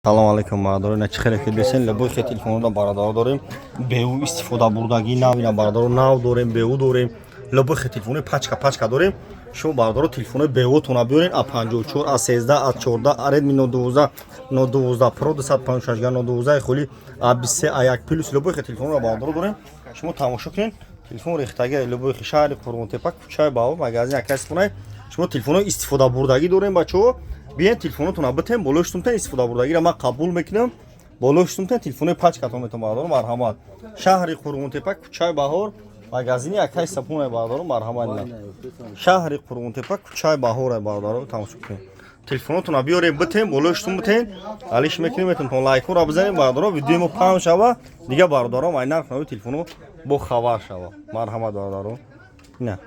Салом алейкум, бародаро. Ина чӣ хеле ки десен, любой хе телефонро, бародаро, дорем. БУ, истифода бурдагӣ, нав ина, бародаро, нав дорем, БУ дорем. Любой хе телефони пачка пачка дорем. Шумо, бародаро, телефони БУ-тона биёрен: А54, А13, А14, Redmi Note 12, Note 12 Pro, 256 га, Note 12 холи, А23, А1 плюс, любой хе телефонро, бародаро, дорем. Шумо тамошо кунед. Телефон рехтаги, любой хе. Шаҳри Қурғонтепа, кӯчаи Баҳор, магазин акай Сипонай. Шумо телефонҳои истифода бурдагӣ дорем, бачаҳо. Биен, телефонотона битен, болои штумтен, истифода бурдагиро ман қабул мекунам. Болои штумтен, телефонои пачкатон метон, бародаро, марҳамат. Шаҳри Қурғонтепа, кӯчаи Баҳор, магазини акай Сапунай, бародаро, марҳамат. Шаҳри Қурғонтепа, кӯчаи Баҳор, бародаро, тамошо кунед. Телефонотона биёрем, битен, болои штум битен, алиш мекунем, метон. Лайкҳоро бизанем, бародаро, видеои мо паҳн шава, дига бародаро ай нарх нави телефоно бо хабар шава. Марҳамат, бародаро. Ина.